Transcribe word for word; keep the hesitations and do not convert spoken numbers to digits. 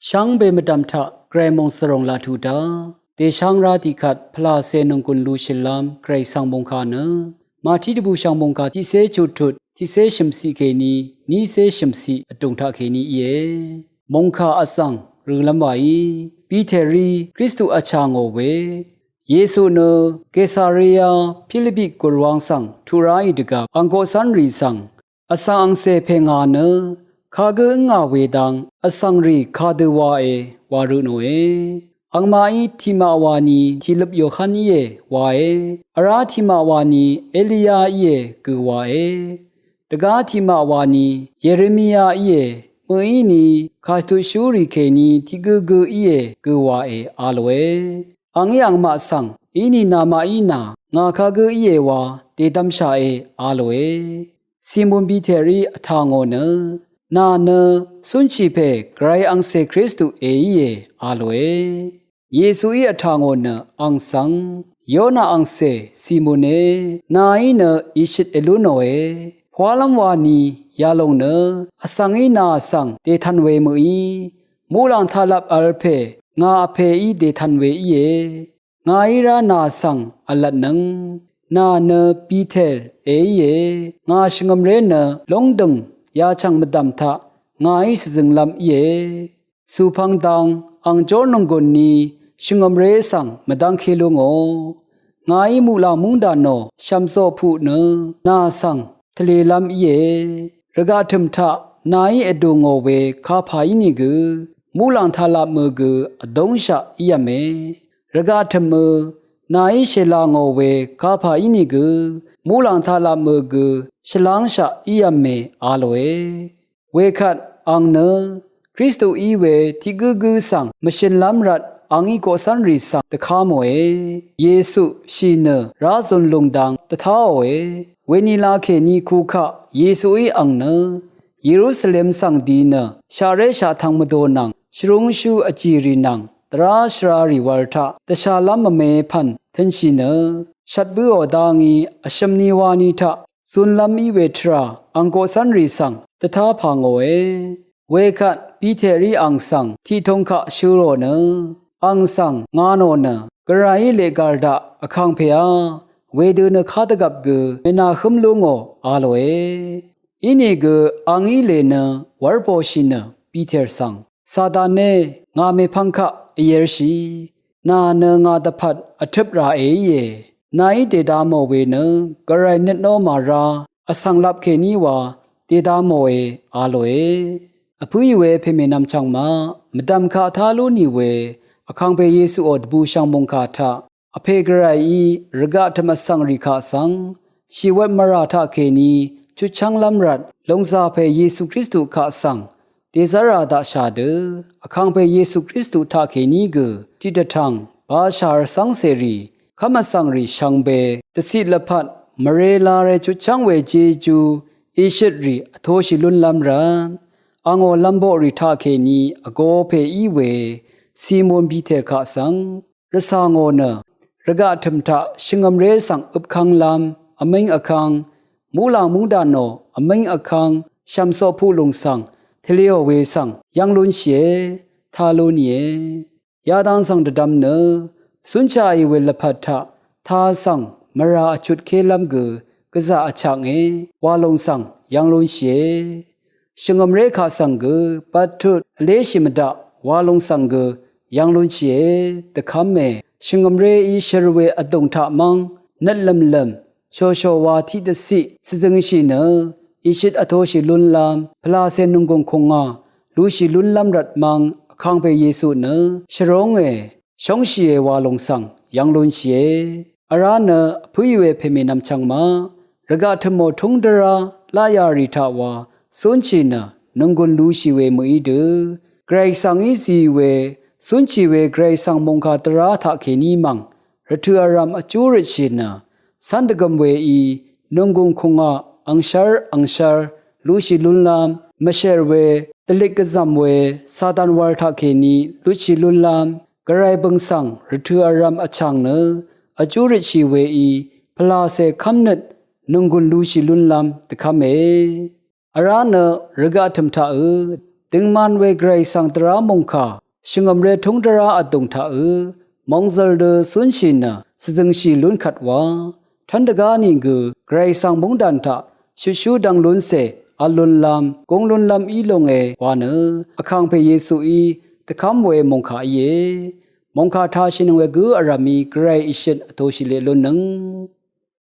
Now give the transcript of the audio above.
Shvngbe mvdv̀m taq Gvray mòngsvròng laq tuq dá dèsháng rá tiqkvt pvlàcè nònggùn lúshìlv́m Gvray svng mòngkà nø Màtí dvbùshv̀ng mòngkà tiqcé chuttut tiqcé shø̀mciq kèní nícé shø̀mciq vdùng taqkèní íe. Mòngkà vzv̀ng rø̀lv́m wàí Piterí Kristu vchà ngò we. Yesu nø Kesaria Pilipi gùrwang svng tuq ráì dvgvp ang koqcv́nrì svng, vsvng angcè pè ngà nø kagǿ ǿngà we dang vsvngrì kadø wae wa rø tnòe. Angmaqí tiqmaq wani tìløp Yohan íe wae. Vrá tiqmaq wani Eliya íe gø wae. Dvgá tiqmaq wani Yeremiya íe, mø̀íni kàshvtutshúrì kèní tiqgø gø íe gø wae a lòe. Angí angmaq svng inìnamaqí nà ngà kagǿ íe wa dèdvmshaqe a lòe. Simon Piterí vtà ngò nø, nà nø cúnshì pè Gvray angcè Kristu èíe a lòe. Yesuí vtà ngò nø ang svng, Yona angcè Simone, nàí nø ìshøt èlú nòe. Pwálv́m wani yalòng nø vsvngí nà svng dètv̀n we mø̀í, muqlàng taqlap vl pè ngà vpèí dètv̀n we íe. Ngàí rá nà svng vlvtnøng, nà nø Piter èíe. Ngà shvngø̀mré nø lóngdø̀ng yachv̀ng mvdv̀m taq ngàí shvzønglv́m íe. Sùpvng dang ang jórnònggùn ni shvngø̀mré svng mvdv́ngké lú ngò. Ngàí muqlàng múngdà nò shv̀mzoq puq nø nà svng tvlelv́m íe. Rvgaq tø̀m taq nàí vdù ngò we kapà ínìgø, muqlàng taqlap mø gø vdóngshaq ív̄me. Rvgaq tø̀mø nàí shèla ngò we kapà ínìgø, muqlàng taqlap mø gø shvlángshaq ív̄me a lòe. Wekvt ang nø Kristu í we tiqgǿgǿ svng mvshønlv́m rvt angí koqcv́nrì svng dvká mòe. Yesu shì nø rá zun lung dang dvtáòe. Wenila kèní kukaq Yesuí ang nø Yerusalem svng di nø shaqré shaqtvng mvdò nvng shvrúngshú vjìrì nvng dvrá shvrarì wv̄l taq dvshàlv́m mvme pv̀n tø̄nshì nø shvt bǿò dá ngí vshø̀m ni wani taq zunlv́m í we tvrà ang koqcv́nrì svng dvtá pà ngòe. Wekvt Piterí ang svng tiqtung kaq shø̄ rò nø, ang svng nga nò nø Gvrayí leq gàr daq vkangpèá wedø nø kádvgvp gø mènàhǿm lú ngò a lòe. Inìgø angí lè nø wv́rboqshì nø Piter svng, Satané, ngà mèpvng kaq vyērshì. Nà nø ngà dvpvt vtøp rà èíe. Nàí dèda mò we nø Gvray nøt nó màra vsvng lap kèní wa dèda mòe a lòe. Vpǿì we pèmènvm chvngmaq mvdv̀m kaq tá lú nì we Vkàngpè Yesuò dvbùshv̀ng mòngkà taq Vpè Gvrayí rvgaq tø̀m vsvngrì kaq svng shìwvt mvrà taqkèní chutchv́nglv́m rvt lòngzàpè Yesu Kristu kaq svng dèzv́rà daqshà dø Vkàngpè Yesu Kristu taqkèní gø tiqdvtv̀ng bashà rvcv́ng cèrì kv́m vsvngrì shvngbe dvciq lvpat mvre lare chutchv́ng we jejú ìshøtrì vtoshì lúnlv́m rvt angò lv̄mboqrì taqkèní vgō pè í we Simon Piter kaq svng rvcà ngò nø rvgaq tø̀m taq shvngø̀mré svng øpkv́nglv́m vmíng vkv́ng muqlàng múngdànò vmíng vkv́ng shv̀msoq puqlùng svng tvleò we svng yv́ng lúnshìe, tá lú nìe. Yadang svng dvdvm nø cúnshaqì we lvpat taq tā svng mvrà vchutkélv́m gø gvzà vchaknge wa lòng svng yv́ng lúnshìe. Shvngø̀mré kaq svng gø bvttut vléshì mvdaq wa lòng svng gø yv́ng lúnshìe dvkv́me. Shvngø̀mréí shør we vdùng taq mv́ng nøt lø̀mlø̀m shòshòwa tiqdvciq shvzøngshì nø ìshøt vtoshì lúnlv́m pvlàcè nònggùng kùngà lushì lúnlv́m rvt mv́ng Vkàngpè Yesu nø shvrónge shóngshìe wa lòng svng yv́ng lúnshìe. Vrá nø vpǿì we pèmènvm chvngmaq rvgaq tø̀mò túng dvrá laqyà rì taq wa cúnshì nø nònggùn lushì we mø̀í dø Gvray svng í zi we cúnshì we Gvray svng mòngkà dvrá taqkèní mv̀ng rvtø̀ vrv̄m vjú røtshì nø cv́n dvgøm weí nònggùng kùngà angshv́r angshv́r lushì lúnlv́m mvshèr we dvlik gvzv̀m we Satan wv̄l taqkèní lutshì lúnlv́m Gvray bø̀ng svng rvtø̀ vrv̄m vchàng nø vjú røtshì weí pvlàcè kv́mnøt nònggùn lushì lúnlv́m dvkv́me. Vrá nø rvgaq tø̀m taqø Døngman we Gvray svng dvrá mòngkà shvngø̀mré túng dvrá vdùng taqø mòngzø̀l dø cúnshì nø svzøngshì lún kvt wa. Tv́n dvgá nìgø Gvray svng móngdàn taq shutshú dvng lúncè vl lúnlv́m gúng lúnlv́m í longe wa nø Vkàngpè Yesuí dvkv́m we mòngkà íe. Mòngkà tashìnøng we gǿ vrv̀mí Gvray ìshøt vtōshì leq lúnnøng